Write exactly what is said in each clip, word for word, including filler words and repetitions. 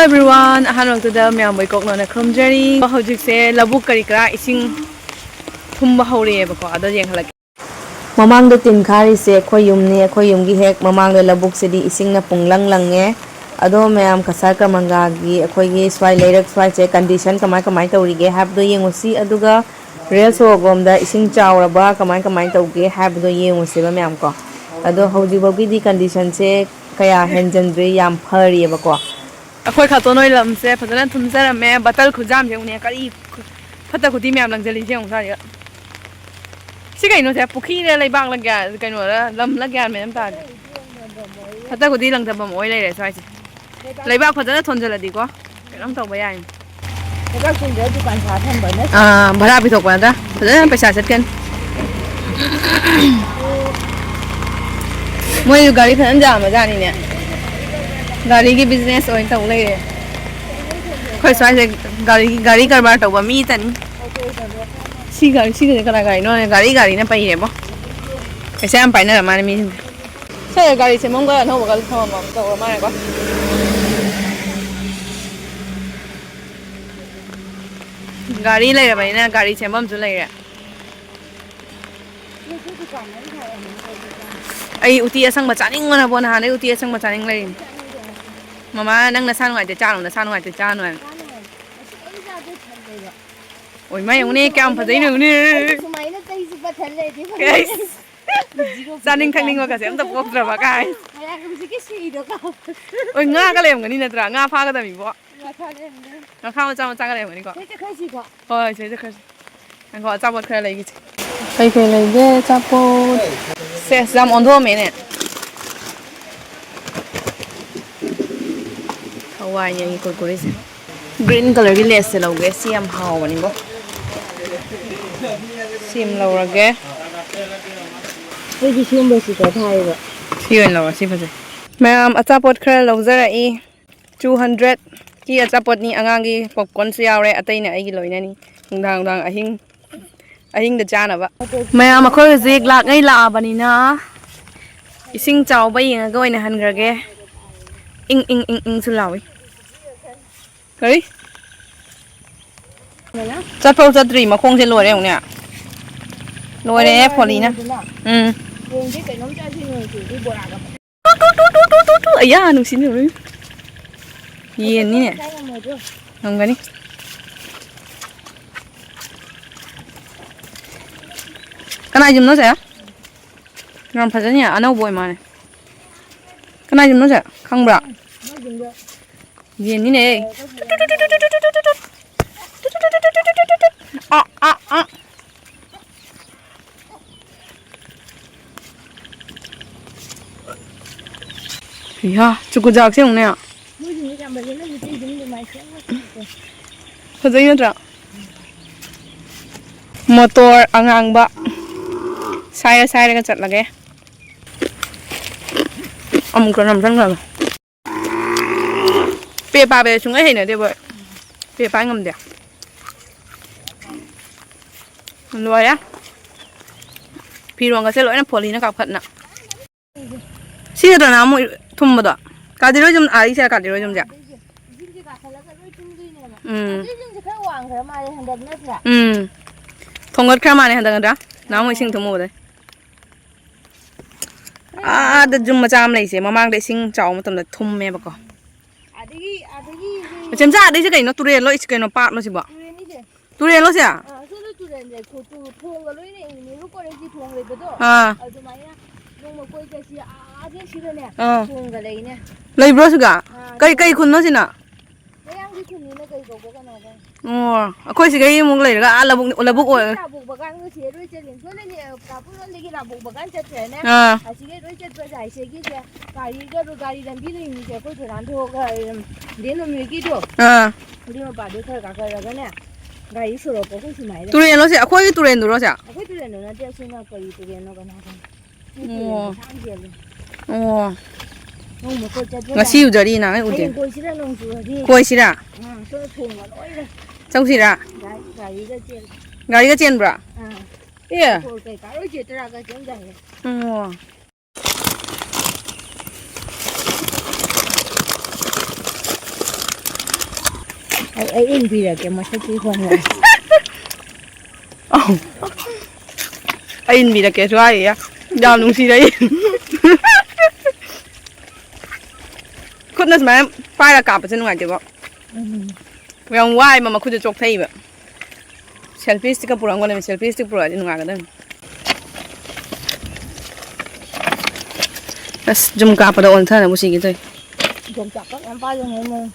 Everyone, ꯑꯍꯥꯟꯕꯃꯛꯇꯗ ꯃꯌꯥꯝꯕꯨ ꯏꯀꯣꯛꯅꯅ ꯈꯨꯔꯨꯝꯖꯔꯤ꯫ ꯍꯧꯖꯤꯛꯁꯦ ꯂꯧꯕꯨꯛ ꯀꯔꯤ ꯀꯔꯥ ꯏꯁꯤꯡ ꯊꯨꯝꯕ ꯍꯧꯔꯛꯑꯦꯕꯀꯣ, ꯑꯗꯣ ꯌꯦꯡꯍꯜꯂꯛꯀꯦ꯫ ꯃꯃꯥꯡꯗ ꯇꯤꯟ ꯈꯥꯔꯤꯁꯦ ꯑꯩꯈꯣꯏ ꯌꯨꯝꯅꯤ꯫ ꯑꯩꯈꯣꯏ ꯌꯨꯝꯒꯤ ꯍꯦꯛ ꯃꯃꯥꯡꯗ ꯂꯧꯕꯨꯛꯁꯤꯗꯤ ꯏꯁꯤꯡꯅ ꯄꯨꯡꯂꯪ ꯂꯪꯉꯦ꯫ ꯑꯗꯣ ꯃꯌꯥꯝ ꯀꯁꯥꯔ ꯀꯃꯪꯒꯥꯒꯤ ꯑꯩꯈꯣꯏꯒꯤ ꯁ꯭ꯋꯥꯏ ꯂꯩꯔꯛ ꯁ꯭ꯋꯥꯏꯁꯦ ꯀꯟꯗꯤꯁꯟ ꯀꯃꯥꯏ ꯀꯃꯥꯏ ꯇꯧꯔꯤꯒꯦ ꯍꯥꯏꯕꯗꯣ ꯌꯦꯡꯉꯨꯁꯤ꯫ ꯑꯗꯨꯒ ꯔꯦꯜ ꯁꯣꯔꯣꯛꯂꯣꯝꯗ ꯏꯁꯤꯡ ꯆꯥꯎꯔꯕ ꯀꯃꯥꯏ ꯀꯃꯥꯏ ꯇꯧꯒꯦ ꯍꯥꯏꯕꯗꯣ ꯌꯦꯡꯉꯨꯁꯦꯕ ꯃꯌꯥꯝ ꯀꯣ꯫ ꯑꯗꯣ ꯍꯧꯖꯤꯛꯐꯥꯎꯒꯤꯗꯤ ꯀꯟꯗꯤꯁꯟꯁꯦ ꯀꯌꯥ ꯍꯦꯟꯖꯟꯗ꯭ꯔꯤ, ꯌꯥꯝ ꯐꯔꯤꯑꯕꯀꯣ꯫ ꯑꯩꯈꯣꯏ ꯈꯛꯇꯣ ꯅꯣꯏ ꯂꯝꯁꯦ ꯐꯖꯅ ꯊꯨꯝꯖꯔꯝꯃꯦ꯫ ꯕꯇꯜ ꯈꯨꯖꯥꯝꯁꯦ ꯌꯦꯡꯉꯨꯅꯦ, ꯀꯔꯤ ꯐꯠꯇ ꯈꯨꯗꯤ ꯃꯌꯥꯝ ꯂꯪꯁꯤꯜꯂꯤꯁꯦ ꯌꯦꯡꯉꯨ ꯁ꯭ꯋꯥꯏꯁꯤꯗ꯫ ꯁꯤ ꯀꯩꯅꯣꯁꯦ? ꯄꯨꯈ꯭ꯔꯤꯔ ꯂꯩꯕꯥꯛꯂ ꯒ꯭ꯌꯥꯟ, ꯀꯩꯅꯣꯔ ꯂꯝꯂ ꯒ꯭ꯌꯥꯟ ꯃꯦꯟ ꯑꯃ ꯇꯥꯗꯦ꯫ ꯐꯠꯇ ꯈꯨꯗꯤ ꯂꯪꯊꯐꯝ ꯑꯣꯏ ꯂꯩꯔꯦ ꯁ꯭ꯋꯥꯏꯁꯦ꯫ ꯂꯩꯕꯥꯛ ꯐꯖꯅ ꯊꯣꯟꯖꯜꯂꯗꯤꯀꯣ ꯀꯩꯅꯣꯝ ꯇꯧꯕ ꯌꯥꯏꯅꯦ꯫ ꯂꯩꯕꯥꯛ ꯊꯣꯟꯖꯜꯂ ꯗꯨꯀꯥꯟ ꯁꯥ ꯊꯝꯕ ꯅꯠꯇ꯭ꯔꯣ? ꯑꯥ, ꯚꯔꯥ ꯄꯤꯊꯣꯛꯄ ꯅꯠꯇ꯭ꯔꯥ? ꯐꯖꯅ ꯄꯩꯁꯥ ꯆꯠꯀꯅꯤ꯫ ꯃꯣꯏꯁꯨ ꯒꯥꯔꯤ ꯐꯖꯅ ꯌꯥꯝꯕꯖꯥꯠꯅꯤꯅꯦ꯫ ꯒꯥꯔꯤꯒꯤ ꯕꯤꯖꯤꯅꯦꯁ ꯑꯣꯏꯅ ꯇꯧ ꯂꯩꯔꯦ꯫ ꯑꯩꯈꯣꯏ ꯁ꯭ꯋꯥꯏꯁꯦ ꯒꯥꯔꯤ, ꯒꯥꯔꯤ ꯀꯔꯕꯥꯔ ꯇꯧꯕ ꯃꯤ ꯇꯅꯤ꯫ ꯁꯤ ꯒꯥꯔꯤ, ꯁꯤꯒꯁꯦ ꯀꯅꯥ ꯒꯥꯔꯤꯅꯣ? ꯒꯥꯔꯤ, ꯒꯥꯔꯤꯅ ꯄꯩꯔꯦꯕꯣ꯫ ꯄꯩꯁꯥ ꯌꯥꯝ ꯄꯥꯏꯅꯔ ꯃꯥꯜꯂꯦ ꯃꯤꯁꯤꯡꯁꯦ꯫ ꯁ꯭ꯋꯥꯏꯗ ꯒꯥꯔꯤ ꯁꯦꯝꯐꯝꯒ ꯑꯅꯧꯕꯒ ꯊꯝꯃꯝꯕ ꯇꯧꯔ ꯃꯥꯜꯂꯦꯀꯣ꯫ ꯒꯥꯔꯤ ꯂꯩꯔꯕꯅꯤꯅ ꯒꯥꯔꯤ ꯁꯦꯝꯐꯝꯁꯨ ꯂꯩꯔꯦ꯫ ꯑꯩ ꯎꯇꯤ ꯑꯁꯪꯕ ꯆꯥꯅꯤꯡꯕꯅꯕꯣ, ꯅꯍꯥꯟꯗꯩ ꯎꯇꯤ ꯑꯁꯪꯕ ꯆꯥꯅꯤꯡ ꯂꯩꯔꯤꯅꯤ꯫ ꯃꯃꯥ, ꯅꯪ ꯅꯁꯥ ꯅꯨꯡꯉꯥꯏꯇꯦ ꯆꯥꯔꯨꯅꯨ, ꯅꯁꯥ ꯅꯨꯡꯉꯥꯏꯇꯦ ꯆꯥꯅꯨ ꯍꯥꯏꯕ꯫ ꯑꯣꯏꯃꯥ, ꯌꯦꯡꯉꯨꯅꯦ, ꯀꯌꯥꯝ ꯐꯖꯩꯅꯣ ꯌꯦꯡꯉꯨꯅꯦ꯫ ꯑꯩꯁꯨ ꯁꯨꯃꯥꯏꯅ ꯇꯩꯁꯤ ꯄꯠꯊꯠ ꯂꯩꯔꯗꯤ ꯐꯖꯅꯤ꯫ ꯑꯩꯁ, ꯆꯥꯅꯤꯡ ꯊꯛꯅꯤꯡꯕꯒꯁꯦ ꯑꯝꯇ ꯄꯣꯛꯇ꯭ꯔꯕ, guys꯫ ꯃꯌꯥꯝꯒꯤ ꯍꯧꯖꯤꯛꯀꯤ ꯁꯤꯔꯤꯗꯣ ꯀꯥꯎ꯫ ꯑꯣꯏ, ꯉꯥꯒ ꯂꯩꯔꯝꯒꯅꯤ ꯅꯠꯇ꯭ꯔꯥ? ꯉꯥ ꯐꯥꯒꯗꯕꯅꯤꯕꯣ꯫ ꯉꯥ ꯐꯥ ꯂꯩꯔꯝꯒꯅꯤ꯫ ꯉꯥꯈꯥ ꯃꯆꯥ ꯃꯆꯥꯒ ꯂꯩꯔꯝꯒꯅꯤꯀꯣ꯫ ꯁꯤꯗ ꯆꯠꯈ꯭ꯔꯁꯤꯀꯣ꯫ ꯍꯣꯏ, ꯁꯤꯗ ꯆꯠꯈ꯭ꯔꯁꯤ꯫ ꯉꯥꯏꯈꯣ, ꯑꯆꯥꯄꯣꯠ ꯈꯔ ꯂꯩꯈꯤꯁꯦ꯫ ꯀꯩ ꯀꯩ ꯂꯩꯒꯦ ꯑꯆꯥꯄꯣꯠ? ꯁꯦꯁ, ꯌꯥꯝ ꯑꯣꯟꯊꯣꯛꯑꯝꯃꯦꯅꯦ꯫ ꯍꯋꯥꯏꯅꯦ ꯑꯩꯒꯤ ꯀꯨꯔꯀꯨꯔꯦꯁꯦ꯫ Green colourꯒꯤ Laysꯁꯦ ꯂꯧꯒꯦ꯫ ꯁꯤ ꯌꯥꯝ ꯍꯥꯎꯕꯅꯤꯀꯣ꯫ ꯁꯤ ꯑꯃ ꯂꯧꯔꯒꯦ꯫ ꯑꯩꯈꯣꯏꯗꯤ ꯁꯤꯒꯨꯝꯕꯁꯤꯗ ꯊꯥꯏꯌꯦꯕ꯫ ꯁꯤ ꯑꯣꯏꯅ ꯂꯧꯔꯣ, ꯁꯤ ꯐꯖꯩ꯫ ꯃꯌꯥꯝ ꯑꯆꯥꯄꯣꯠ ꯈꯔ ꯂꯧꯖꯔꯛꯏ꯫ Two hundredꯀꯤ ꯑꯆꯥꯄꯣꯠꯅꯤ, ꯑꯉꯥꯡꯒꯤ popcornꯁꯨ ꯌꯥꯎꯔꯦ, ꯑꯇꯩꯅ ꯑꯩꯒꯤ ꯂꯣꯏꯅꯅꯤ꯫ ꯅꯨꯡꯗꯥꯡ ꯅꯨꯡꯗꯥꯡ ꯑꯍꯤꯡ, ꯑꯍꯤꯡꯗ ꯆꯥꯅꯕ꯫ ꯃꯌꯥꯝ ꯑꯩꯈꯣꯏ ꯍꯧꯖꯤꯛ ꯂꯥꯛꯉꯩ ꯂꯥꯛꯑꯕꯅꯤꯅ ꯏꯁꯤꯡ ꯆꯥꯎꯕ ꯌꯦꯡꯉꯒ ꯑꯣꯏꯅ ꯍꯟꯈ꯭ꯔꯒꯦ꯫ ꯏꯪ ꯏꯪ ꯏꯪ ꯏꯪꯁꯨ ꯂꯥꯎꯏ꯫ ꯀꯔꯤ? ꯆꯠꯐꯧ ꯆꯠꯇ꯭ꯔꯤ, ꯃꯈꯣꯡꯁꯦ ꯂꯣꯏꯔꯦ ꯌꯦꯡꯉꯨꯅꯦ꯫ ꯂꯣꯏꯔꯦ, ꯍꯣꯏ, ꯍꯣꯏ, ꯐꯣꯂꯤꯅ꯫ ꯌꯦꯡꯉꯨꯗꯅ꯫ ꯎꯝ꯫ ꯌꯦꯡꯁꯦ, ꯀꯩꯅꯣꯝ ꯆꯥꯁꯦ, ꯅꯣꯡ ꯆꯨꯔꯗꯤ ꯕꯣꯔꯥꯒ꯫ ꯇꯨ, ꯇꯨ, ꯇꯨ꯫ ꯑꯌꯥ, ꯅꯨꯡꯁꯤꯠꯅ ꯂꯣꯏ꯫ ꯌꯦꯟꯅꯤꯅꯦ꯫ ꯉꯁꯥꯏ ꯉꯝꯃꯣꯏꯗ꯭ꯔꯣ? ꯉꯝꯒꯅꯤ꯫ ꯀꯅꯥꯏ ꯌꯨꯝꯅꯣ ꯁꯦ? ꯌꯥꯝ ꯐꯖꯅꯤ, ꯑꯅꯧꯕ ꯑꯣꯏ ꯃꯥꯜꯂꯦ꯫ ꯀꯅꯥꯏ ꯌꯨꯝꯅꯣ ꯁꯦ? ꯈꯪꯕ꯭ꯔꯥ? ꯃꯣꯏ ꯌꯨꯝꯗ꯫ ꯌꯦꯟꯅꯤꯅꯦ꯫ ꯑ, ꯑ, ꯑ꯫ ꯏꯌꯥ, ꯆꯨꯀꯨꯖꯥꯛꯁꯦ ꯌꯦꯡꯉꯨꯅꯦ꯫ ꯃꯣꯏꯁꯤꯡꯁꯦ ꯌꯥꯝ ꯐꯖꯅ ꯃꯩꯇꯩꯁꯤꯡ ꯑꯗꯨꯃꯥꯏꯅ ꯁꯦꯝꯃꯒ ꯊꯝꯃꯦ꯫ ꯐꯖꯩ ꯅꯠꯇ꯭ꯔꯥ? ꯃꯣꯇꯣꯔ ꯑꯉꯥꯡꯕ ꯁꯥꯏꯔ ꯁꯥꯏꯔꯒ ꯆꯠꯂꯒꯦ꯫ ꯑꯃꯨꯛꯀ ꯅꯝꯁꯤꯟꯈ꯭ꯔꯒꯦ꯫ ꯄꯦ ꯄꯥꯕꯁꯦ ꯁꯨꯡꯍꯩ ꯍꯩꯅꯗꯦꯕ ꯑꯩ꯫ ꯄꯦ ꯄꯥ ꯉꯝꯗꯦ꯫ ꯂꯣꯏꯔꯦ꯫ ꯐꯤꯔꯣꯟꯒꯁꯦ ꯂꯣꯏꯅ ꯐꯣꯂꯤꯅ ꯀꯥꯞꯈꯠꯅ꯫ ꯁꯤ ꯅꯠꯇ꯭ꯔꯣ ꯅꯍꯥꯟꯃꯨꯛ ꯊꯨꯝꯕꯗꯣ? ꯀꯥꯗꯤꯔꯣꯏ ꯌꯨꯝ, ꯑꯥ, ꯑꯩꯁꯦ ꯀꯥꯗꯤꯔꯣꯏ ꯌꯨꯝꯁꯦ꯫ ꯑꯗꯩꯁꯦ ꯏꯁꯤꯡꯁꯦ ꯀꯥꯈꯠꯂꯒ ꯂꯣꯏ ꯊꯨꯝꯗꯣꯏꯅꯦꯕ꯫ ꯎꯝ꯫ ꯑꯗꯨ ꯏꯁꯤꯡꯁꯦ ꯈꯔ ꯋꯥꯡꯈ꯭ꯔ ꯃꯥꯜꯂꯦ ꯍꯟꯗꯛ, ꯅꯠꯇ꯭ꯔꯥ? ꯎꯝ꯫ ꯊꯣꯡꯒꯠꯈ꯭ꯔ ꯃꯥꯜꯂꯦ ꯍꯟꯗꯛ, ꯅꯠꯇ꯭ꯔꯥ? ꯅꯍꯥꯟꯃꯨꯛ ꯏꯁꯤꯡ ꯊꯨꯝꯃꯨꯕꯗꯩ꯫ ꯑꯥꯗ ꯌꯨꯝ ꯃꯆꯥ ꯑꯃ ꯂꯩꯁꯦ, ꯃꯃꯥꯡꯗ ꯏꯁꯤꯡ ꯆꯥꯎꯕ ꯃꯇꯝꯗ ꯊꯨꯝꯃꯦꯕꯀꯣ꯫ ꯑꯗꯒꯤ, ꯑꯗꯒꯤ ꯆꯦꯝꯆꯥ, ꯑꯗꯩꯁꯦ ꯀꯩꯅꯣ? ꯇꯨꯔꯦꯜꯂꯣ, ꯏꯁ-, ꯀꯩꯅꯣ, ꯄꯥꯠꯂꯣ ꯁꯤꯕꯣ? ꯇꯨꯔꯦꯜꯅꯤꯁꯦ꯫ ꯇꯨꯔꯦꯜꯂꯣ ꯁꯦ? ꯑꯥ, ꯁꯣꯝꯗ ꯇꯨꯔꯦꯜꯁꯦ, ꯈꯨ-, ꯇꯨ-, ꯊꯣꯡꯒ ꯂꯣꯏꯅ ꯏꯪꯂꯤꯕ ꯀꯣꯂꯦꯖꯀꯤ ꯊꯣꯡ ꯂꯩꯕꯗꯣ, ꯑꯥ꯫ ꯑꯗꯨꯃꯥꯏꯅ ꯅꯣꯡꯃ ꯀꯣꯏ ꯆꯠꯁꯤ, ꯑꯥ, ꯆꯦꯟꯁꯤꯗꯅꯦ, ꯑꯥ꯫ ꯊꯣꯡꯒ ꯂꯩꯅꯦ꯫ ꯂꯩꯕ꯭ꯔꯣ ꯁꯤꯒ? ꯑꯥ, ꯀꯩ, ꯀꯩ ꯈꯨꯟꯅꯣ ꯁꯤꯅ? ꯃꯌꯥꯡꯒꯤ ꯈꯨꯟꯅꯤꯅ ꯀꯩ ꯀꯧꯕ ꯀꯅꯥꯗ? ꯑꯣ, ꯑꯩꯈꯣꯏ ꯁꯤꯒꯩ ꯑꯃꯨꯛ ꯂꯩꯔꯒ ꯑꯥ ꯂꯧꯕꯨꯛ, ꯂꯧꯕꯨꯛ ꯑꯣꯏ-, ꯂꯥꯕꯨꯛ ꯕꯒꯥꯟꯒꯁꯦ ꯂꯣꯏ ꯆꯠꯂꯤ꯫ ꯁꯣꯝꯗꯅꯦ, ꯀꯥꯄꯨꯔꯣꯟꯗꯒꯤ ꯂꯥꯕꯨꯛ ꯕꯒꯥꯟ ꯆꯠꯈ꯭ꯔꯦꯅꯦ꯫ ꯑꯥ꯫ ꯑꯁꯤꯒꯩ ꯂꯣꯏ ꯆꯠꯄꯁꯦ, ꯑꯁꯤꯒꯤꯁꯦ ꯒꯥꯔꯤꯒ, ꯒꯥꯔꯤ ꯂꯝꯕꯤ ꯂꯩꯔꯤꯁꯦ ꯑꯩꯈꯣꯏ ꯊꯣꯏꯔꯥꯟꯊꯣꯛꯑꯒ, ꯗꯦ ꯅꯣꯃꯤꯠꯀꯤꯗꯣ, ꯑꯥ꯫ ꯑꯗꯨ ꯃꯄꯥꯗꯣ ꯈꯔ ꯀꯥꯈꯠꯂꯒꯅꯦ, ꯒꯥꯔꯤ ꯁꯣꯔꯣꯛꯇꯣ ꯑꯩꯈꯣꯏ ꯁꯨꯃꯥꯏꯅ꯫ ꯇꯨꯔꯦꯜꯂꯣ ꯁꯦ? ꯑꯩꯈꯣꯏꯒꯤ ꯇꯨꯔꯦꯜꯗꯨꯔꯣ ꯁꯦ? ꯑꯩꯈꯣꯏ ꯇꯨꯔꯦꯜꯗꯣ ꯅꯠꯇꯦ, ꯑꯁꯤꯅ ꯀꯔꯤ ꯇꯨꯔꯦꯜꯅꯣ ꯀꯅꯥ ꯈꯪ-, ꯁꯤ ꯇꯨꯔꯦꯜ ꯑꯣ꯫ ꯃꯁꯥꯡ ꯆꯦꯜꯂꯤ꯫ ꯑꯣ꯫ ꯅꯣꯡꯃ ꯀꯣꯏ ꯆꯠꯄ ꯉꯁꯤ ꯌꯥꯏ꯫ ꯎꯖꯔꯤ, ꯅꯍꯥꯟꯒꯩ ꯎꯗꯦ꯫ ꯍꯌꯦꯡ ꯀꯣꯏꯁꯤꯔꯥ ꯅꯣꯡ ꯆꯨꯔꯗꯤ? ꯀꯣꯏꯁꯤꯔꯥ? ꯑꯥ, ꯁꯣꯝꯗ ꯊꯣꯡꯒ ꯂꯣꯏꯔꯦ꯫ ꯆꯧꯁꯤꯔꯥ? ꯒꯥꯔꯤ, ꯒꯥꯔꯤꯒ ꯆꯦꯜꯂꯦ꯫ ꯒꯥꯔꯤꯒ ꯆꯦꯟꯕ꯭ꯔꯥ? ꯑꯥ꯫ ꯑꯦ꯫ ꯁꯣꯔ ꯀꯩꯀꯥ ꯂꯣꯏ ꯆꯦꯠꯇꯔꯒ ꯆꯦꯟꯖꯥꯠꯅꯤ꯫ ꯑꯣ꯫ ꯑꯩ, ꯑꯩ ꯏꯟꯕꯤꯔꯛꯀꯦ, ꯃꯁꯛꯇꯤ ꯈꯪꯉꯣꯏ꯫ ꯑꯧ꯫ ꯑꯩ ꯏꯟꯕꯤꯔꯛꯀꯦꯁꯨ ꯍꯥꯏꯔꯤꯌꯦ꯫ ꯌꯥꯝ ꯅꯨꯡꯁꯤꯔꯛꯏ꯫ ꯈꯨꯠꯅ ꯁꯨꯃꯥꯏꯅ ꯄꯥꯏꯔ ꯀꯥꯞꯄꯁꯦ ꯅꯨꯡꯉꯥꯏꯇꯦꯀꯣ꯫ ꯎꯝ꯫ ꯌꯥꯝ ꯋꯥꯏꯕ, ꯃꯈꯨꯠꯁꯦ ꯆꯣꯛꯊꯩꯕ꯫ Selfie stickꯀ ꯄꯨꯔꯛꯑꯝꯒꯗꯕꯅꯤ, selfie stick ꯄꯨꯔꯛꯑꯗꯤ ꯅꯨꯡꯉꯥꯏꯒꯗꯕꯅꯤ꯫ ꯑꯁ, ꯖꯨꯝ ꯀꯥꯞꯄꯗ ꯑꯣꯟꯊꯅꯕꯨ ꯁꯤꯒꯦ ꯇꯧꯏ꯫ ꯌꯣꯡꯆꯥꯛꯀ ꯌꯥꯝ ꯄꯥꯜꯂꯦ ꯃꯣꯏ꯫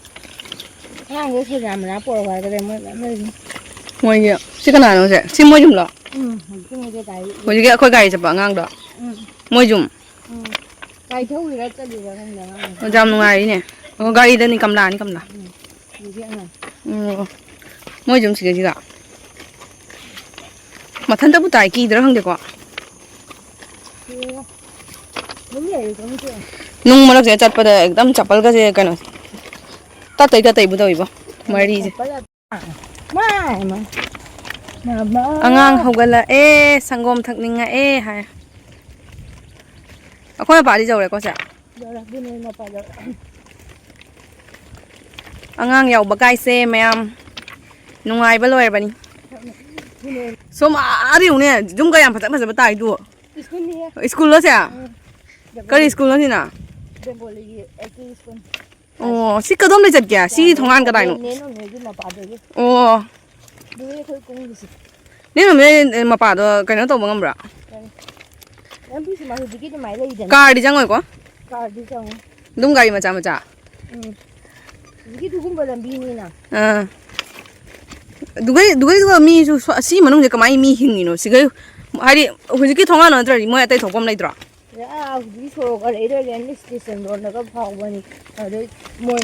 ꯑꯉꯥꯡꯈꯩ ꯁꯣꯏꯖꯥ ꯃꯅꯥ ꯄꯣꯔꯛꯑꯣ ꯍꯥꯏꯔꯒꯗꯤ ꯃꯣꯏ ꯃꯌꯥꯝ ꯂꯩꯔꯤ꯫ ꯃꯣꯏꯒꯤ, ꯁꯤ ꯀꯅꯥꯅꯣ ꯁꯦ? ꯁꯤ ꯃꯣꯏ ꯌꯨꯝꯂꯣ? ꯎꯝ, ꯍꯧꯖꯤꯛꯀꯤ ꯃꯣꯏꯒꯤ ꯒꯥꯔꯤ꯫ ꯍꯧꯖꯤꯛꯀꯤ ꯑꯩꯈꯣꯏ ꯒꯥꯔꯤ ꯆꯠꯄ ꯑꯉꯥꯡꯗꯣ? ꯎꯝ꯫ ꯃꯣꯏ ꯌꯨꯝ? ꯎꯝ꯫ ꯒꯥꯔꯤ ꯊꯧꯔꯤꯔ ꯆꯠꯂꯤꯔ ꯈꯪꯗꯦ ꯑꯉꯥꯡꯗꯣ꯫ ꯑꯣ, ꯌꯥꯝ ꯅꯨꯡꯉꯥꯏꯔꯤꯅꯦ꯫ ꯑꯣ, ꯒꯥꯔꯤꯗꯅꯤ, ꯀꯝꯂꯥꯅꯤ, ꯀꯝꯂꯥ꯫ ꯎꯝ꯫ ꯍꯧꯖꯤꯛꯀꯤ ꯑꯉꯥꯡ꯫ ꯎꯝ꯫ ꯃꯣꯏ ꯌꯨꯝ ꯁꯤꯗꯩꯁꯤꯗ꯫ ꯃꯊꯟꯇꯕꯨ ꯇꯥꯏ, ꯀꯤꯗ꯭ꯔꯥ ꯈꯪꯗꯦꯀꯣ꯫ ꯀꯤꯔꯦꯗ꯫ ꯑꯗꯨꯝ ꯂꯩꯔꯦ, ꯑꯗꯨꯝ ꯇꯣꯛꯑꯦ꯫ ꯅꯨꯡ ꯃꯔꯛꯁꯤꯗ ꯆꯠꯄꯗ ꯑꯦꯛꯗꯝ ꯆꯄꯜꯒꯁꯦ ꯀꯩꯅꯣ, ꯇꯠꯇꯩ ꯇꯠꯇꯩꯕꯨ ꯇꯧꯏꯕꯣ, ꯃꯔꯤꯁꯦ꯫ ꯆꯄꯜ ꯌꯥ-, ꯃꯥ, ꯃꯥ꯫ ꯃꯃꯥ꯫ ꯑꯉꯥꯡ ꯍꯧꯒꯠꯂꯛꯑꯦ, ꯁꯪꯒꯣꯝ ꯊꯛꯅꯤꯡꯉꯛꯑꯦ ꯍꯥꯏ꯫ ꯑꯩꯈꯣꯏ ꯃꯄꯥꯗꯤ ꯌꯧꯔꯦꯀꯣ ꯁꯦ? ꯌꯧꯔꯦ, ꯑꯗꯨꯅꯦ ꯃꯄꯥ ꯌꯧꯔꯦ꯫ ꯑꯉꯥꯡ ꯌꯥꯎꯕ ꯀꯥꯏꯁꯦ ꯃꯌꯥꯝ ꯅꯨꯡꯉꯥꯏꯕ ꯂꯣꯏꯔꯕꯅꯤ꯫ ꯁꯣꯝ ꯑꯥꯗ ꯌꯦꯡꯉꯨꯅꯦ, ꯌꯨꯝꯒ ꯌꯥꯝ ꯐꯖ ꯐꯖꯕ ꯇꯥꯏꯗꯨ꯫ ꯁ꯭ꯀꯨꯜꯅꯤꯍꯦ꯫ ꯁ꯭ꯀꯨꯜꯂꯣ ꯁꯦ? ꯎꯝ꯫ ꯀꯔꯤ ꯁ꯭ꯀꯨꯜꯅꯣ ꯁꯤꯅ? ꯕꯦꯡꯒꯣꯂꯤꯒꯤ ꯑꯦꯜ ꯄꯤ ꯁ꯭ꯀꯨꯜ꯫ ꯑꯣ, ꯁꯤ ꯀꯗꯣꯝꯗꯩ ꯆꯠꯀꯦ? ꯁꯤꯒꯤ ꯊꯣꯡꯒꯥꯟ ꯀꯗꯥꯏꯅꯣ? ꯅꯦ ꯅꯣꯃꯦꯒꯤ ꯃꯄꯥꯗꯒꯤ꯫ ꯑꯣ꯫ ꯑꯗꯨꯒꯤ ꯑꯩꯈꯣꯏ ꯀꯨꯝꯒꯤꯁꯦ꯫ ꯅꯦ ꯅꯣꯃꯦ ꯃꯄꯥꯗꯣ ꯀꯩꯅꯣ ꯇꯧꯕ ꯉꯝꯕ꯭ꯔꯥ? ꯀꯔꯤ? ꯂꯝꯕꯤꯁꯤ ꯃꯥ ꯍꯧꯖꯤꯛꯀꯤ ꯑꯗꯨꯃꯥꯏꯅ ꯂꯩꯗꯅ꯫ ꯀꯥꯔꯗꯤ ꯆꯪꯉꯣꯏꯀꯣ? ꯀꯥꯔꯗꯤ ꯆꯪꯉꯣꯏ꯫ ꯑꯗꯨꯝ ꯒꯥꯔꯤ ꯃꯆꯥ ꯃꯆꯥ? ꯎꯝ꯫ ꯍꯧꯖꯤꯛꯀꯤ ꯑꯗꯨꯒꯨꯝꯕ ꯂꯝꯕꯤꯅꯤꯅ꯫ ꯑꯥ꯫ ꯑꯗꯨꯒꯩ, ꯑꯗꯨꯒꯩꯗꯨꯒ ꯃꯤꯁꯨ ꯁꯣ-, ꯑꯁꯤ ꯃꯅꯨꯡꯁꯦ ꯀꯃꯥꯏꯅ ꯃꯤ ꯍꯤꯡꯉꯤꯅꯣ? ꯁꯤꯒꯩ, ꯍꯥꯏꯗꯤ, ꯍꯧꯖꯤꯛꯀꯤ ꯊꯣꯡꯒꯥꯟꯗꯣ ꯅꯠꯇ꯭ꯔꯗꯤ ꯃꯣꯏ ꯑꯇꯩ ꯊꯣꯛꯐꯝ ꯂꯩꯇ꯭ꯔꯣ? ꯑꯥ, ꯍꯧꯖꯤꯛꯀꯤ ꯁꯣꯔꯣꯛꯀ ꯂꯩꯔꯣꯏ, ꯔꯦꯜꯋꯦ ꯁ꯭ꯇꯦꯁꯟ ꯔꯣꯗꯅꯒ ꯐꯥꯎꯕꯅꯤ꯫ ꯑꯗꯩ ꯃꯣꯏ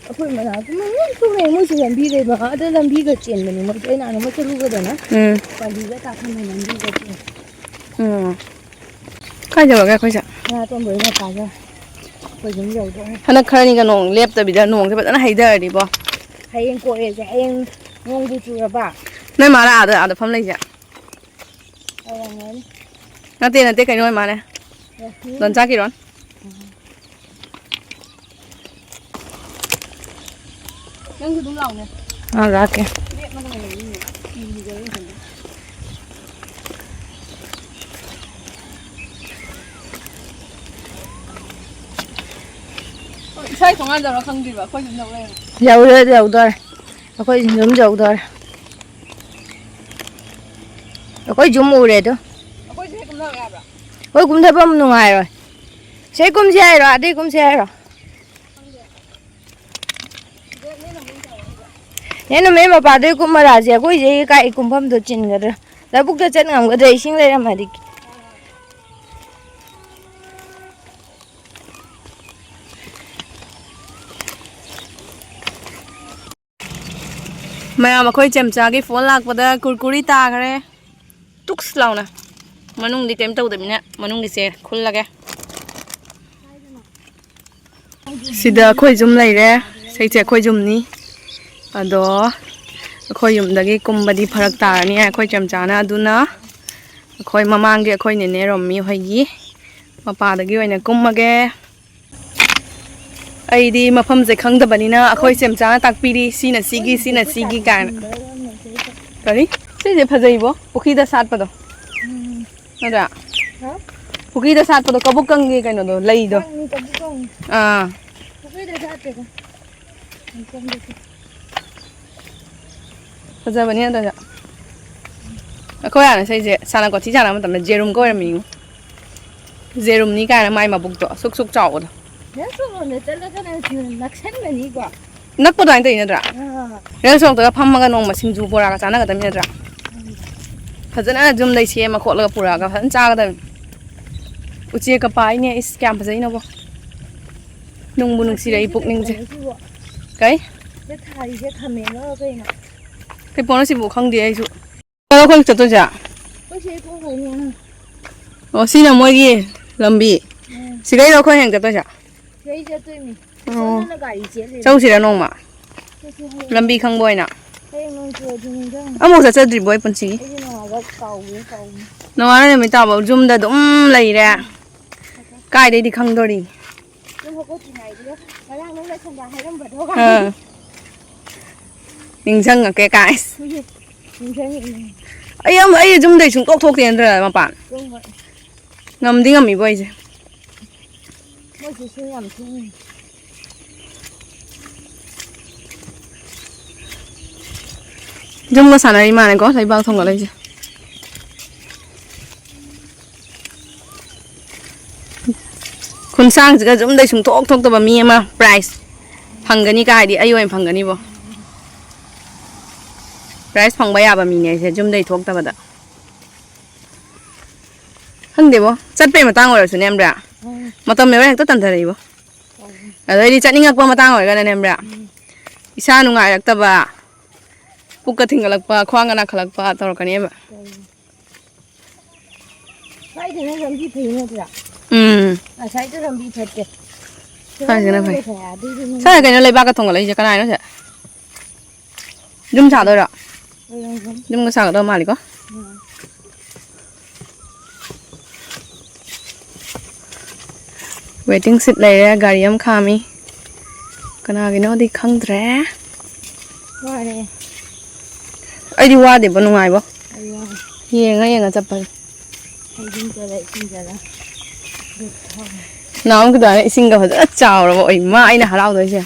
ꯑꯩꯈꯣꯏ ꯃꯅꯥꯛꯇ ꯃꯌꯥꯝ ꯊꯣꯛꯂꯛꯑꯦ꯫ ꯃꯣꯏꯁꯨ ꯂꯝꯕꯤ ꯂꯩꯕ ꯉꯥꯛꯇ ꯂꯝꯕꯤꯒ ꯆꯦꯟꯕꯅꯤ꯫ ꯃꯣꯏꯁꯨ ꯑꯩꯅ ꯑꯃꯨꯛ ꯆꯠꯂꯨꯕꯗꯅ ꯎꯝ꯫ ꯄꯥꯂꯤꯒ ꯀꯥꯈꯠꯂ ꯂꯝꯕꯤꯒ ꯆꯦꯟ꯫ ꯎꯝ꯫ ꯀꯥꯏ ꯌꯧꯔꯒꯦ ꯑꯩꯈꯣꯏꯁꯦ? ꯁꯅꯥꯇꯣꯝꯕ ꯍꯣꯏ ꯃꯄꯥꯒ ꯑꯩꯈꯣꯏ ꯑꯗꯨꯝ ꯌꯧꯗꯣꯔꯦ꯫ ꯍꯟꯗꯛ ꯈꯔꯅꯤꯒ ꯅꯣꯡ ꯂꯦꯞꯇꯕꯤꯗ ꯅꯣꯡꯁꯦ ꯐꯖꯅ ꯍꯩꯊꯔꯗꯤꯕꯣ꯫ ꯍꯌꯦꯡ ꯀꯣꯛꯑꯦꯁꯦ꯫ ꯍꯌꯦꯡ ꯅꯣꯡꯕꯨ ꯆꯨꯔꯕ? ꯅꯣꯏ ꯃꯥꯔ ꯑꯥꯗ, ꯑꯥꯗ ꯐꯝ ꯂꯩꯁꯦ? ꯑꯣꯏꯔꯝꯒꯅꯤ꯫ ꯅꯠꯇꯦ, ꯅꯠꯇꯦ, ꯀꯩꯅꯣ ꯑꯣꯏ ꯃꯥꯜꯂꯦ꯫ ꯔꯣꯁꯅꯤ꯫ ꯗꯣꯟꯆꯥ ꯀꯤꯔꯣꯟ꯫ ꯎꯝ꯫ ꯅꯪꯁꯨ ꯑꯗꯨꯝ ꯂꯥꯛꯅꯦ꯫ ꯑꯥ, ꯂꯥꯛꯀꯦ꯫ ꯂꯦꯞꯂꯒ ꯂꯩꯔꯝꯃꯤꯅꯦ꯫ ꯀꯤꯕꯤꯗ ꯑꯩ ꯏꯊꯟꯇ꯫ ꯍꯣꯏ, ꯏꯁꯥꯒꯤ ꯊꯣꯡꯒꯥꯟ ꯌꯧꯔ ꯈꯪꯗ꯭ꯔꯤꯕ, ꯑꯩꯈꯣꯏ ꯌꯨꯝ ꯌꯧ ꯂꯩꯔꯝꯃꯦ꯫ ꯌꯧꯔꯦ, ꯌꯧꯗꯣꯔꯦ꯫ ꯑꯩꯈꯣꯏ ꯌꯨꯝ ꯌꯧꯗꯣꯔꯦ꯫ ꯑꯩꯈꯣꯏ ꯌꯨꯝ ꯎꯔꯦ ꯑꯗꯣ꯫ ꯑꯩꯈꯣꯏꯁꯦ ꯍꯦꯛ ꯀꯨꯝꯊꯕ ꯌꯥꯕ꯭ꯔꯥ? ꯑꯩꯈꯣꯏ ꯀꯨꯝꯊꯐꯝ ꯅꯨꯡꯉꯥꯏꯔꯣꯏ꯫ ꯁꯤ ꯀꯨꯝꯁꯤ ꯍꯥꯏꯔꯣ? ꯑꯗꯩ ꯀꯨꯝꯁꯤ ꯍꯥꯏꯔꯣ? ꯅꯦ ꯅꯨꯃꯤꯠ ꯃꯄꯥꯗꯨꯒꯤ ꯀꯨꯝꯃꯔꯥꯁꯦ ꯑꯩꯈꯣꯏꯁꯦ ꯀꯥꯏ ꯀꯨꯝꯐꯝꯗꯣ ꯆꯤꯟꯒꯗ꯭ꯔꯥ? ꯂꯧꯕꯨꯛꯇ ꯆꯠ ꯉꯝꯒꯗ꯭ꯔꯥ ꯏꯁꯤꯡ ꯂꯩꯔꯝꯃꯗꯤ? ꯃꯌꯥꯝ, ꯑꯩꯈꯣꯏ ꯆꯦꯝꯆꯥꯒꯤ ꯐꯣꯟ ꯂꯥꯛꯄꯗ ꯀꯨꯔꯀꯨꯔꯤ ꯇꯥꯈ꯭ꯔꯦ꯫ ꯇꯨꯛꯁ ꯂꯥꯎꯅ꯫ ꯃꯅꯨꯡꯗꯤ ꯀꯩꯝ ꯇꯧꯗꯕꯅꯤꯅ ꯃꯅꯨꯡꯒꯤꯁꯦ ꯈꯨꯜꯂꯒꯦ꯫ ꯁꯤꯗ ꯑꯩꯈꯣꯏ ꯌꯨꯝ ꯂꯩꯔꯦ꯫ ꯁꯤꯁꯦ ꯑꯩꯈꯣꯏ ꯌꯨꯝꯅꯤ꯫ ꯑꯗꯣ ꯑꯩꯈꯣꯏ ꯌꯨꯝꯗꯒꯤ ꯀꯨꯝꯕꯗꯤ ꯐꯔꯛ ꯇꯥꯔꯅꯤ ꯑꯩꯈꯣꯏ ꯆꯦꯝꯆꯥꯅ꯫ ꯑꯗꯨꯅ ꯑꯩꯈꯣꯏ ꯃꯃꯥꯡꯒꯤ ꯑꯩꯈꯣꯏ ꯅꯦꯅꯦ ꯔꯣꯝꯃꯤ ꯍꯣꯏꯒꯤ ꯃꯄꯥꯗꯒꯤ ꯑꯣꯏꯅ ꯀꯨꯝꯃꯒꯦ꯫ ꯑꯩꯗꯤ ꯃꯐꯝꯁꯦ ꯈꯪꯗꯕꯅꯤꯅ ꯑꯩꯈꯣꯏ ꯆꯦꯝꯆꯥꯅ ꯇꯥꯛꯄꯤꯔꯤ, ꯁꯤꯅ ꯁꯤꯒꯤ, ꯁꯤꯅ ꯁꯤꯒꯤ ꯀꯥꯏꯅ꯫ ꯀꯔꯤ? ꯁꯤꯁꯦ ꯐꯖꯩꯕꯣ, ꯄꯨꯈ꯭ꯔꯤꯗ ꯁꯥꯠꯄꯗꯣ꯫ ꯅꯠꯇ꯭ꯔꯥ? ꯍꯥ? ꯄꯨꯈ꯭ꯔꯤꯗ ꯁꯥꯠꯄꯗꯣ, ꯀꯕꯣꯛꯀꯪꯒꯤ ꯀꯩꯅꯣꯗꯣ, ꯂꯩꯗꯣ꯫ ꯈꯪꯉꯤ, ꯀꯕꯣꯛꯀꯪ꯫ ꯑꯥ꯫ ꯄꯨꯈ꯭ꯔꯤꯗ ꯁꯥꯠꯇꯦꯗ꯫ ꯐꯖꯕꯅꯤ ꯑꯗꯨꯗ꯫ ꯑꯩꯈꯣꯏ ꯍꯥꯟꯅ ꯏꯁꯩꯁꯦ ꯁꯥꯟꯅ ꯀꯣꯊꯤ ꯁꯥꯟꯅꯕ ꯃꯇꯝꯗ ꯖꯦꯔꯨꯝꯒ ꯑꯣꯏꯔꯝꯃꯤꯉꯣ꯫ ꯖꯦꯔꯨꯝꯅꯤ ꯀꯥꯏꯅ ꯃꯥꯏ ꯃꯕꯨꯛꯇꯣ ꯁꯨꯛ ꯁꯨꯛ ꯆꯥꯎꯕꯗꯣ꯫ ꯅꯪ ꯁꯣꯝꯂꯣꯝꯗ ꯆꯠꯂꯒꯅ ꯅꯛꯁꯟꯒꯅꯤꯀꯣ꯫ ꯅꯛꯄ ꯑꯗꯨꯃꯥꯏꯅ ꯇꯧꯔꯤ ꯅꯠꯇ꯭ꯔꯥ? ꯑꯥ꯫ ꯔꯦꯜ ꯁꯣꯔꯣꯛꯇꯒ ꯐꯝꯃꯒ ꯅꯣꯡꯃ ꯁꯤꯡꯖꯨ ꯕꯣꯔꯥꯒ ꯆꯥꯅꯒꯗꯕꯅꯤ ꯅꯠꯇ꯭ꯔꯥ? ꯎꯝ꯫ ꯐꯖꯅ ꯌꯨꯝꯗꯩ ꯁꯦꯝꯃ ꯈꯣꯠꯂꯒ ꯄꯨꯔꯛꯑꯒ ꯐꯖꯅ ꯆꯥꯒꯗꯕꯅꯤ꯫ ꯎꯆꯦꯛꯀ ꯄꯥꯏꯅꯦ꯫ ꯏꯁ, ꯀꯌꯥꯝ ꯐꯖꯩꯅꯣꯕꯣ꯫ ꯅꯨꯡꯕꯨ ꯅꯨꯡꯁꯤꯔꯛꯏ ꯄꯨꯛꯅꯤꯡꯁꯦ꯫ ꯁꯤꯕꯣ꯫ ꯀꯩ? ꯁꯤꯗ ꯊꯥꯔꯤꯁꯦ ꯈꯥꯃꯦꯟꯂꯣ ꯀꯩꯅꯣ? ꯀꯩ ꯄꯣꯠꯅꯣ ꯁꯤꯕꯨ? ꯈꯪꯗꯦ ꯑꯩꯁꯨ꯫ ꯀꯗꯥꯏ ꯑꯩꯈꯣꯏ ꯆꯠꯇꯣꯏꯁꯦ? ꯑꯩꯈꯣꯏ ꯁꯤ ꯀꯣꯡ ꯍꯧꯔꯦ꯫ ꯑꯣ, ꯁꯤꯅ ꯃꯣꯏꯒꯤ ꯂꯝꯕꯤ꯫ ꯎꯝ꯫ ꯁꯤꯗꯩꯔꯣ ꯑꯩꯈꯣꯏ ꯍꯌꯦꯡ ꯆꯠꯇꯣꯏꯁꯦ? ꯁꯤꯗꯩ ꯆꯠꯇꯣꯏꯅꯤ꯫ ꯑꯣ꯫ ꯁꯣꯝꯗꯅ ꯒꯥꯔꯤ ꯆꯦꯜꯂꯤꯅꯦ꯫ ꯆꯧꯁꯤꯔ ꯅꯣꯡꯃ? ꯆꯠꯁꯤ ꯍꯌꯦꯡ꯫ ꯂꯝꯕꯤ ꯈꯪꯕ ꯑꯣꯏꯅ꯫ ꯍꯌꯦꯡ ꯅꯣꯡ ꯆꯨꯔꯗꯤ ꯅꯤꯡꯁꯤꯡꯉꯨ꯫ ꯑꯃꯨꯛ ꯆꯠꯆꯗ꯭ꯔꯤꯕꯣ ꯑꯩ ꯄꯨꯟꯁꯤꯒꯤ? ꯑꯩꯗꯤ ꯅꯣꯡꯉꯥꯜꯂꯒ ꯀꯥꯎꯕꯨ ꯀꯥꯎꯏ꯫ ꯅꯣꯡꯉꯥꯜꯂ ꯅꯨꯃꯤꯠ ꯇꯥꯕ ꯌꯨꯝꯗ ꯑꯗꯨꯝ ꯂꯩꯔꯦ꯫ ꯀꯥꯏꯗꯩꯗꯤ ꯈꯪꯗꯣꯔꯤ? ꯌꯨꯝ ꯍꯧꯒꯠꯇ꯭ꯔꯤꯉꯩꯗꯨꯗ ꯉꯔꯥꯡ ꯅꯪ ꯂꯥꯏꯁꯪꯗ ꯍꯥꯏꯔꯝꯕꯗꯣ꯫ ꯑꯥ꯫ ꯅꯤꯡꯁꯤꯡꯉꯛꯀꯦ ꯀꯥꯏ꯫ ꯅꯤꯡꯁꯤꯡꯉꯛꯏꯅꯦ꯫ ꯑꯩ ꯑꯃ, ꯑꯩ ꯌꯨꯝꯗꯩ ꯁꯨꯡꯊꯣꯛ ꯊꯣꯛꯇꯦ ꯅꯠꯇ꯭ꯔꯥ ꯃꯄꯥꯟ꯫ ꯊꯣꯛꯑꯣꯏ꯫ ꯉꯝꯗꯤ ꯉꯝꯃꯤꯕꯣ ꯑꯩꯁꯦ꯫ ꯃꯣꯏꯁꯨ ꯁꯤ ꯌꯥꯝ ꯊꯤꯡꯉꯤ꯫ ꯌꯨꯝꯒ ꯁꯥꯟꯅꯔꯤ ꯃꯥꯅꯦꯀꯣ ꯂꯩꯕꯥꯛ ꯊꯣꯡꯒꯠꯂꯛꯏꯁꯦ꯫ ꯈꯨꯟꯁꯥꯡꯁꯤꯒ ꯌꯨꯝꯗꯩ ꯁꯨꯡꯊꯣꯛ ꯊꯣꯛꯇꯕ ꯃꯤ ꯑꯃ ꯄ꯭ꯔꯥꯏꯖ ꯐꯪꯒꯅꯤ ꯀꯥꯏꯗꯤ ꯑꯩ ꯑꯣꯏꯅ ꯐꯪꯒꯅꯤꯕꯣ꯫ ꯄ꯭ꯔꯥꯏꯖ ꯐꯪꯕ ꯌꯥꯕ ꯃꯤꯅꯦ ꯑꯩꯁꯦ ꯌꯨꯝꯗꯩ ꯊꯣꯛꯇꯕꯗ꯫ ꯈꯪꯗꯦꯕꯣ, ꯆꯠꯄꯩ ꯃꯇꯥꯡ ꯑꯣꯏꯔꯁꯨꯅꯦ ꯈꯪꯕ꯭ꯔꯥ? ꯎꯝ꯫ ꯃꯇꯝ ꯌꯧꯔ ꯍꯦꯛꯇ ꯇꯟꯊꯔꯛꯏꯕꯣ꯫ ꯎꯝ꯫ ꯑꯗꯩꯗꯤ ꯆꯠꯅꯤꯡꯉꯛꯄ ꯃꯇꯥꯡ ꯑꯣꯏꯔꯒꯅꯅꯦ ꯈꯪꯕ꯭ꯔꯥ? ꯎꯝ꯫ ꯏꯁꯥ ꯅꯨꯡꯉꯥꯏꯔꯛꯇꯕ, ꯄꯨꯛꯀ ꯊꯤꯟꯒꯠꯂꯛꯄ, ꯈ꯭ꯋꯥꯡꯒ ꯅꯥꯈꯠꯂꯛꯄ ꯇꯧꯔꯛꯀꯅꯦꯕ꯫ ꯎꯝ꯫ ꯁ꯭ꯋꯥꯏꯗꯅ ꯂꯝꯕꯤ ꯐꯩ ꯅꯠꯇ꯭ꯔꯥ? ꯎꯝ꯫ ꯉꯁꯥꯏꯗꯣ ꯂꯝꯕꯤ ꯐꯠꯇꯦ꯫ ꯁ꯭ꯋꯥꯏꯁꯤꯅ ꯐꯩ꯫ ꯁ꯭ꯋꯥꯏ ꯀꯩꯅꯣ ꯂꯩꯕꯥꯛꯀ ꯊꯣꯡꯒꯠꯂꯛꯏꯁꯦ ꯀꯅꯥꯏꯅꯣ ꯁꯦ? ꯌꯨꯝ ꯁꯥꯗꯣꯏꯔꯣ? ꯑꯣꯏꯔꯝꯒꯅꯤ꯫ ꯌꯨꯝꯒ ꯁꯥꯒꯗꯧ ꯃꯥꯜꯂꯤꯀꯣ? ꯎꯝ꯫ Waiting seat ꯂꯩꯔꯦ, ꯒꯥꯔꯤ ꯑꯃ ꯈꯥꯝꯃꯤ꯫ ꯀꯅꯥꯒꯤꯅꯣꯗꯤ ꯈꯪꯗ꯭ꯔꯦ꯫ ꯋꯥꯔꯦ꯫ ꯑꯩꯗꯤ ꯋꯥꯗꯦꯕ, ꯅꯨꯡꯉꯥꯏꯕ꯫ ꯑꯩ ꯋꯥꯔꯦ꯫ ꯌꯦꯡꯉ ꯌꯦꯡꯉ ꯆꯠꯄꯁꯦ꯫ ꯍꯩꯖꯤꯟ ꯆꯠꯂꯦ, ꯏꯁꯤꯡ ꯆꯠꯂꯦ꯫ ꯅꯥꯎ ꯀꯩꯗꯧꯔꯦ? ꯏꯁꯤꯡꯒ ꯐꯖꯅ ꯆꯥꯎꯔꯕ꯫ ꯑꯣꯏ ꯃꯥ, ꯑꯩꯅ ꯍꯔꯥꯎꯗꯣꯏꯁꯦ꯫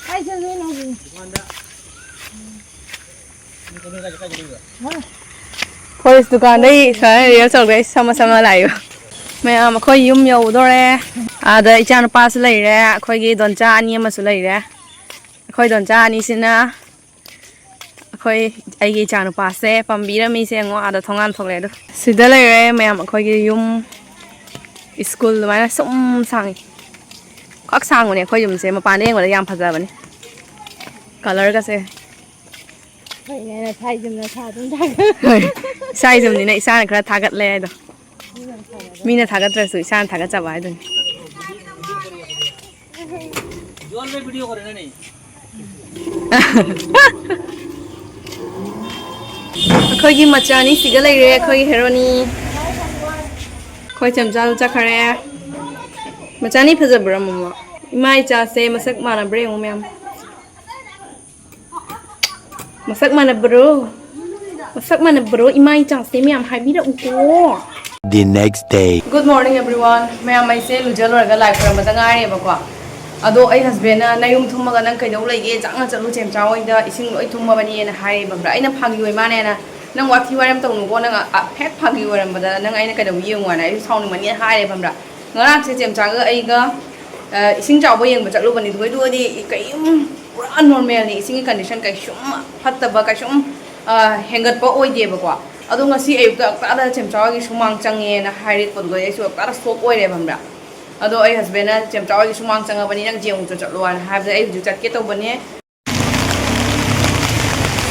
ꯀꯥꯏ ꯆꯠꯂꯨꯏꯅꯣ ꯍꯧꯖꯤꯛ? ꯐꯣꯔꯦꯁ ꯗꯨꯀꯥꯟꯗꯩ ꯁꯨꯃꯥꯏꯅ ꯔꯤꯌꯦꯜ ꯇꯧꯔꯒ ꯑꯩ ꯁꯝꯃ ꯁꯝꯃ ꯂꯥꯛꯏꯕ꯫ ꯃꯌꯥꯝ ꯑꯩꯈꯣꯏ ꯌꯨꯝ ꯌꯧꯗꯣꯔꯦ꯫ ꯑꯥꯗ ꯏꯆꯥꯅꯨꯄꯥꯁꯨ ꯂꯩꯔꯦ, ꯑꯩꯈꯣꯏꯒꯤ ꯗꯣꯟꯆꯥ ꯑꯅꯤ ꯑꯃꯁꯨ ꯂꯩꯔꯦ꯫ ꯑꯩꯈꯣꯏ ꯗꯣꯟꯆꯥ ꯑꯅꯤꯁꯤꯅ ꯑꯩꯈꯣꯏ, ꯑꯩꯒꯤ ꯏꯆꯥꯅꯨꯄꯥꯁꯦ ꯄꯥꯝꯕꯤꯔꯝꯃꯤꯁꯦ ꯌꯦꯡꯉꯣ, ꯑꯥꯗ ꯊꯣꯡꯒꯥꯟ ꯊꯣꯛꯂꯛꯑꯦ ꯑꯗꯣ꯫ ꯁꯤꯗ ꯂꯩꯔꯦ ꯃꯌꯥꯝ ꯑꯩꯈꯣꯏꯒꯤ ꯌꯨꯝ, ꯁ꯭ꯀꯨꯜ ꯑꯗꯨꯃꯥꯏꯅ ꯁꯨꯝ ꯁꯥꯡꯉꯤ꯫ ꯈ꯭ꯋꯥꯛ ꯁꯥꯡꯕꯅꯦ ꯑꯩꯈꯣꯏ ꯌꯨꯝꯁꯦ, ꯃꯄꯥꯟꯗ ꯌꯦꯡꯕꯗ ꯌꯥꯝ ꯐꯖꯕꯅꯦ꯫ ꯀꯂꯔꯒꯁꯦ꯫ ꯐꯩꯅꯦ, ꯅꯁꯥꯏ ꯌꯨꯝ ꯅꯁꯥ ꯑꯗꯨꯝ ꯊꯥꯒꯠ-꯫ ꯍꯣꯏ, ꯏꯁꯥ ꯌꯨꯝꯅꯤꯅ ꯏꯁꯥꯅ ꯈꯔ ꯊꯥꯒꯠꯂꯦ ꯍꯥꯏꯗꯣ꯫ ꯃꯤꯅ ꯊꯥꯒꯠꯇ꯭ꯔꯁꯨ ꯏꯁꯥꯅ ꯊꯥꯒꯠꯆꯕ ꯍꯥꯏꯗꯨꯅꯤ꯫ ꯑꯩꯈꯣꯏꯒꯤ ꯃꯆꯥꯅꯤ ꯁꯤꯒ ꯂꯩꯔꯦ, ꯑꯩꯈꯣꯏꯒꯤ ꯍꯦꯔꯣꯅꯤ꯫ ꯑꯩꯈꯣꯏ ꯆꯝꯆꯥꯜ ꯆꯠꯈ꯭ꯔꯦ꯫ ꯃꯆꯥꯅꯤ ꯐꯖꯕ꯭ꯔꯥ, ꯃꯃꯥ? ꯏꯃꯥ ꯏꯆꯥꯁꯦ ꯃꯁꯛ ꯃꯥꯟꯅꯕ꯭ꯔꯥ ꯌꯦꯡꯉꯨ, ꯃꯌꯥꯝ꯫ ꯃꯁꯛ ꯃꯥꯟꯅꯕ꯭ꯔꯣ? ꯃꯁꯛ ꯃꯥꯟꯅꯕ꯭ꯔꯣ? ꯏꯃꯥ ꯏꯆꯥꯁꯦ ꯃꯌꯥꯝ ꯍꯥꯏꯕꯤꯔꯛꯎꯀꯣ꯫ The next day. Good morning everyone. ꯃꯌꯥꯝ, ꯑꯩꯁꯦ ꯂꯨꯖ ꯂꯣꯏꯔꯒ ꯂꯥꯏ ꯈꯣꯏꯔꯝꯕꯗ ꯉꯥꯏꯔꯦꯕꯀꯣ꯫ ꯑꯗꯣ ꯑꯩ husbandꯅ "ꯅꯌꯨꯝ ꯊꯨꯝꯃꯒ ꯅꯪ ꯀꯩꯗꯧ ꯂꯩꯒꯦ? ꯆꯥꯛꯅ ꯆꯠꯂꯨ, ꯆꯦꯝꯆꯥ ꯍꯣꯏꯗ ꯏꯁꯤꯡ ꯂꯣꯏ ꯊꯨꯝꯃꯕꯅꯦꯅ" ꯍꯥꯏꯔꯦꯕ, ꯈꯪꯕ꯭ꯔꯥ? ꯑꯩꯅ "ꯐꯥꯒꯤ ꯑꯣꯏ ꯃꯥꯅꯦꯅ, ꯅꯪ ꯋꯥꯊꯤ ꯋꯥꯔꯦꯝ ꯇꯧꯅꯨꯀꯣ, ꯅꯪ ꯑ-, ꯍꯦꯛ ꯐꯥꯒꯤ ꯑꯣꯏꯔꯝꯕꯗ ꯅꯪ ꯑꯩꯅ ꯀꯩꯗꯧ ꯌꯦꯡꯉꯨ ꯍꯥꯏꯅ ꯑꯩꯁꯨ ꯁꯥꯎꯅꯤꯡꯃꯟꯒꯤꯗꯅ" ꯍꯥꯏꯔꯦꯕ, ꯈꯪꯕ꯭ꯔꯥ? ꯉꯔꯥꯡꯁꯦ ꯆꯦꯝꯆꯥꯒ ꯑꯩꯒ, ꯑ, ꯏꯁꯤꯡ ꯆꯥꯎꯕ ꯌꯦꯡꯕ ꯆꯠꯂꯨꯕꯅꯤ, ꯑꯗꯨꯒ ꯑꯗꯨꯒꯗꯤ ꯀꯔꯤꯝ, ꯄꯨꯔꯥ normalꯅꯤ, ꯏꯁꯤꯡꯒꯤ condition ꯀꯩꯁꯨꯝ ꯐꯠꯇꯕ, ꯀꯩꯁꯨꯝ, ꯑ, ꯍꯦꯟꯒꯠꯄ ꯑꯣꯏꯗꯦꯕꯀꯣ꯫ ꯑꯗꯣ ꯉꯁꯤ ꯑꯌꯨꯛꯇ ꯍꯞꯇꯥꯗ ꯆꯦꯝꯆꯥ ꯍꯣꯏꯒꯤ ꯁꯨꯃꯥꯡ ꯆꯪꯉꯦꯅ ꯍꯥꯏꯔꯛꯄꯗꯨꯗ ꯑꯩꯁꯨ ꯍꯞꯇꯥꯗ shock ꯑꯣꯏꯔꯦ, ꯈꯪꯕ꯭ꯔꯥ? ꯑꯗꯣ ꯑꯩ husbandꯅ "ꯆꯦꯝꯆꯥ ꯍꯣꯏꯒꯤ ꯁꯨꯃꯥꯡ ꯆꯪꯉꯕꯅꯤ, ꯅꯪ ꯌꯦꯡꯉꯨꯆꯣ ꯆꯠꯂꯣ" ꯍꯥꯏꯅ ꯍꯥꯏꯕꯗ ꯑꯩ ꯍꯧꯖꯤꯛ ꯆꯠꯀꯦ ꯇꯧꯕꯅꯦ꯫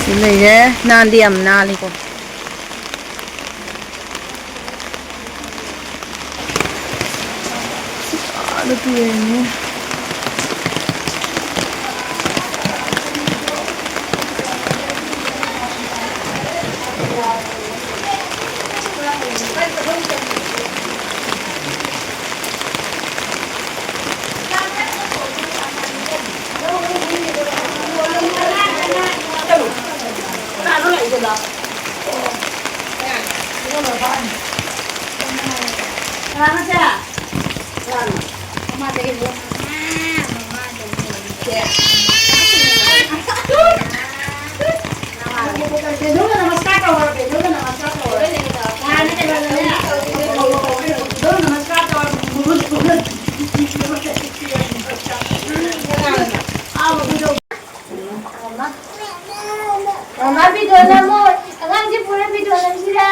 ꯁꯤ ꯂꯩꯔꯦ꯫ ꯅꯥꯟꯗꯤ ꯌꯥꯝ ꯅꯥꯜꯂꯤꯀꯣ꯫ ꯑꯥꯗ ꯇꯨꯔꯦꯜꯅꯦ꯫ ꯃꯃꯥ video ꯅꯝꯃꯣ꯫ ꯑꯉꯥꯡꯁꯦ ꯄꯨꯔ video ꯅꯝꯁꯤꯔꯥ?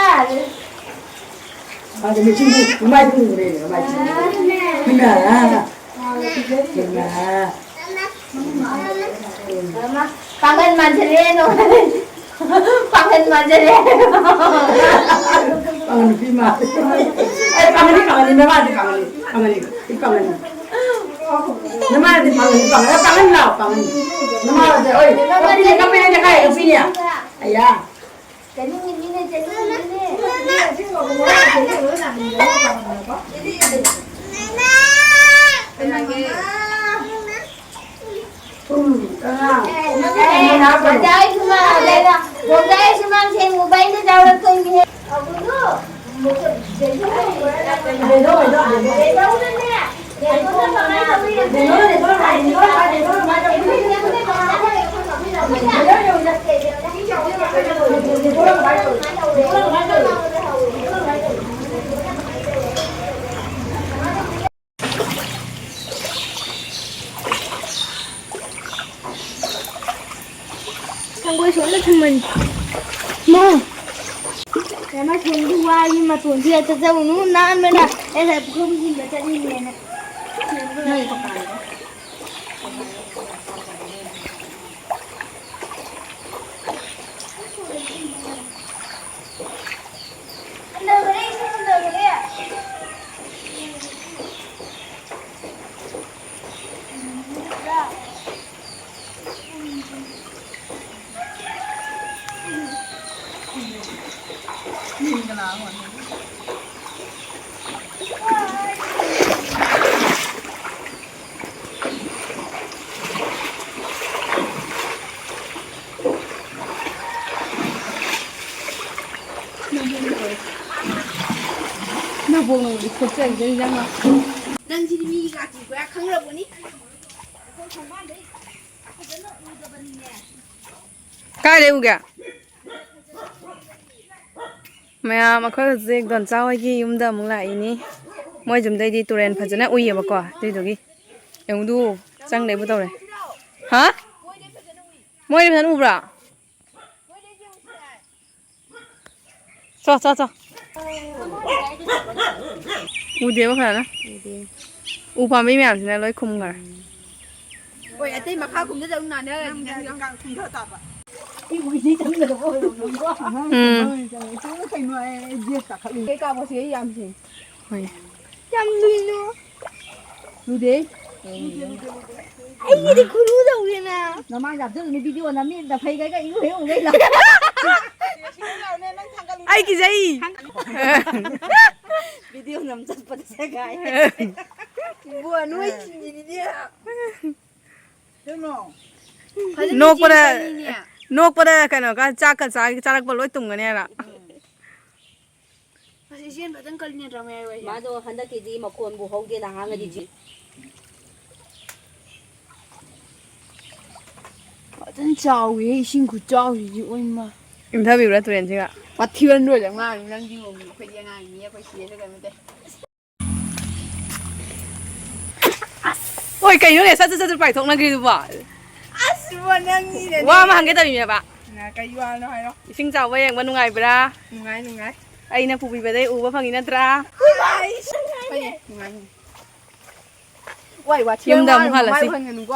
ꯃꯥꯗꯤ ꯃꯆꯤꯟꯗꯤ ꯃꯃꯥꯏ ꯄꯨꯈ꯭ꯔꯦꯅꯦ, ꯃꯃꯥꯏ ꯄꯨꯈ꯭ꯔꯦꯅꯦ꯫ ꯏꯃꯥ, ꯏꯃꯥ꯫ ꯄꯥꯡꯒꯟ ꯃꯥꯟꯁꯤꯜꯂꯦ, ꯅꯣꯡ꯫ ꯄꯥꯡꯒꯟ ꯃꯥꯟꯁꯤꯜꯂꯦ꯫ ꯄꯥꯡꯒꯟ ꯅꯨꯄꯤ ꯃꯥꯜꯂꯦ꯫ ꯑꯩ ꯄꯥꯡꯒꯟꯗꯤ ꯄꯥꯡꯒꯟꯅꯤ, ꯅꯃꯥꯗꯤ ꯄꯥꯡꯒꯟꯅꯤ, ꯄꯥꯡꯒꯟꯅꯤ, ꯏ ꯄꯥꯡꯒꯟꯅꯤ꯫ ꯅꯃꯥꯗꯤ ꯄꯥꯡꯒꯟꯅꯤ, ꯄꯥꯡꯒꯟ, ꯄꯥꯡꯒꯟ ꯂꯥꯎ, ꯄꯥꯡꯒꯟ꯫ ꯅꯃꯥꯗꯤ, ꯑꯣꯏ, ꯀꯞꯄꯤꯅꯦ, ꯀꯞꯄꯤꯅꯦ, ꯀꯞꯄꯤꯅꯦ, ꯀꯞꯄꯤꯅꯦ꯫ ꯑꯌꯥ꯫ ꯆꯠꯅꯤꯡꯉꯤꯅꯤꯅꯦ, ꯆꯠꯅꯤꯡꯉꯤꯅꯤꯅꯦ꯫ ꯕꯣꯝꯆꯥꯏ ꯁꯨꯃꯥꯡ, ꯕꯣꯝꯆꯥꯏ ꯁꯨꯃꯥꯡ ꯁꯦꯡꯉꯨꯕ ꯑꯩꯅ ꯌꯥꯎꯔꯛꯇꯣꯏꯅꯤꯍꯦ꯫ ꯁꯪꯒꯣꯏ ꯁꯣꯝꯗ ꯊꯝꯃꯅꯤ꯫ ꯃꯥ꯫ ꯀꯩꯅꯣ ꯁꯣꯝꯒꯤ ꯋꯥꯒꯤ ꯃꯇꯣꯟꯁꯤꯗ ꯆꯠꯆꯧꯅꯨ, ꯅꯥꯟꯕꯅ꯫ ꯑꯩ ꯉꯁꯥꯏ ꯄꯨꯈ꯭ꯔꯤ ꯃꯆꯤꯟꯗ ꯆꯠꯅꯤꯡꯉꯦꯅ꯫ ꯅꯪꯁꯤꯗꯤ ꯃꯤꯒꯤ ꯀꯥꯆꯤꯟ ꯀꯣꯏꯔꯥ ꯈꯪꯈ꯭ꯔꯕꯣꯅꯤ? ꯀꯥꯏꯗꯩ ꯎꯒꯦ? ꯃꯌꯥꯝ, ꯑꯩꯈꯣꯏ ꯍꯧꯖꯤꯛ ꯗꯣꯟꯆꯥ ꯍꯣꯏꯒꯤ ꯌꯨꯝꯗ ꯑꯃꯨꯛ ꯂꯥꯛꯏꯅꯤ꯫ ꯃꯣꯏ ꯌꯨꯝꯗꯩꯗꯤ ꯇꯨꯔꯦꯟ ꯐꯖꯅ ꯎꯏꯌꯦꯕꯀꯣ, ꯑꯗꯨꯏꯗꯨꯒꯤ꯫ ꯌꯦꯡꯉꯨꯗꯨ, ꯆꯪꯗꯩꯕꯨ ꯇꯧꯔꯦ꯫ ꯍꯥ? ꯃꯣꯏꯗꯤ ꯐꯖꯅ ꯎꯕ꯭ꯔꯥ? ꯆꯣ, ꯆꯣ, ꯆꯣ꯫ ꯎꯗꯦꯕ ꯐꯖꯅ꯫ ꯎꯗꯦ꯫ ꯎ ꯄꯥꯝꯕꯤ ꯃꯌꯥꯝꯁꯤꯅ ꯂꯣꯏ ꯈꯨꯝꯈꯔꯦ꯫ ꯍꯣꯏ, ꯑꯇꯩ ꯃꯈꯥ ꯀꯨꯝꯊꯖꯧ ꯅꯥꯅꯔꯗꯤ ꯅꯪ ꯌꯥꯝ ꯀꯨꯝꯊ ꯇꯥꯕ꯫ ꯎꯝ꯫ ꯀꯩ ꯀꯥꯕꯁꯦ ꯑꯩ ꯌꯥꯝ ꯊꯦꯡ꯫ ꯍꯣꯏ꯫ ꯌꯥꯝ ꯂꯨꯏꯅꯣ꯫ ꯂꯨꯗꯦ꯫ ꯑꯩꯒꯤꯗꯤ ꯈꯨꯂꯨ ꯇꯧꯒꯦꯅ꯫ ꯅꯃꯥꯏ ꯅꯥꯞꯆꯗꯨꯅ ꯚꯤꯗꯤꯑꯣ ꯅꯝꯃꯤ, ꯅꯐꯩꯒꯩꯒ ꯏꯔꯨ ꯍꯦꯛ ꯎꯒꯩ ꯂꯥꯛ꯫ ꯑꯩ ꯀꯤꯖꯩ꯫ ꯚꯤꯗꯤꯑꯣ ꯅꯝ ꯆꯠꯄꯗ ꯁꯦꯒꯥꯏ꯫ ꯏꯕꯣ, ꯅꯣꯏ ꯁꯤꯡꯁꯤꯗꯤ꯫ ꯀꯩꯅꯣ? ꯐꯖꯅ ꯅꯣꯛꯄꯗ, ꯆꯦꯟꯒꯅꯤꯅꯦ꯫ ꯅꯣꯛꯄꯗ ꯀꯩꯅꯣꯒ ꯆꯥꯛꯀ ꯆꯥ-, ꯆꯥꯔꯛꯄ ꯂꯣꯏ ꯇꯨꯝꯒꯅꯤ ꯍꯥꯏꯕ꯫ ꯑꯁ, ꯏꯆꯦꯅ ꯐꯖꯅ ꯀꯜꯂꯤꯅꯦ ꯗ꯭ꯔꯃꯥ ꯌꯥꯎꯕ ꯍꯥꯏꯁꯦ꯫ ꯃꯥꯗꯣ ꯍꯟꯗꯛꯀꯤꯗꯤ ꯃꯈꯣꯟꯕꯨ ꯍꯧꯗꯦ ꯅꯍꯥꯟꯒꯗꯤ ꯆꯦ꯫ ꯐꯖꯅ ꯆꯥꯎꯋꯤꯍꯦ, ꯏꯁꯤꯡ ꯈꯨꯆꯥꯎꯁꯤꯗꯤ, ꯑꯣꯏꯃꯥ꯫ ꯏꯟꯊꯕꯤꯕ꯭ꯔꯥ ꯇꯨꯔꯦꯟꯁꯤꯒ? ꯋꯥꯊꯤ ꯋꯥꯔꯦꯝ ꯂꯣꯏꯔꯦ, ꯑꯉꯥꯡꯅꯤ ꯅꯪꯗꯤ ꯉꯣꯃꯤ, ꯑꯩꯈꯣꯏꯗꯤ ꯑꯉꯥꯡꯅꯤ, ꯑꯩꯈꯣꯏ ꯆꯦꯁꯨ ꯀꯩꯅꯣ ꯇꯧ꯫ ꯍꯣꯏ, ꯀꯩꯅꯣꯅꯦ, ꯁꯠ ꯁꯠ ꯁꯠ ꯁꯠ ꯄꯥꯏꯊꯣꯛꯅꯈ꯭ꯔꯤꯗꯨꯕꯣ? ꯑꯁ, ꯏꯕꯣ, ꯅꯪꯅꯤꯅꯦ꯫ ꯋꯥ ꯑꯃ ꯍꯪꯒꯦ ꯇꯧꯔꯤꯅꯦꯕ꯫ ꯅ-, ꯀꯩ ꯋꯥꯅꯣ ꯍꯥꯏꯔꯣ? ꯏꯁꯤꯡ ꯆꯥꯎꯕ ꯌꯦꯡꯕ ꯅꯨꯡꯉꯥꯏꯕ꯭ꯔꯥ? ꯅꯨꯡꯉꯥꯏ, ꯅꯨꯡꯉꯥꯏ꯫ ꯑꯩꯅ ꯄꯨꯕꯤꯕꯗꯩ ꯎꯕ ꯐꯪꯉꯤ ꯅꯠꯇ꯭ꯔꯥ? ꯍꯣꯏꯅꯦ, ꯅꯨꯡꯉꯥꯏ, ꯅꯨꯡꯉꯥꯏ꯫ ꯋꯥꯏ, ꯋꯥꯊꯤ ꯌꯨꯝꯗ ꯋꯥꯔꯦꯝ ꯑꯃꯨꯛ ꯍꯜꯂꯁꯤ꯫ ꯃꯥꯏ ꯎꯍꯟꯒꯅꯨꯀꯣ꯫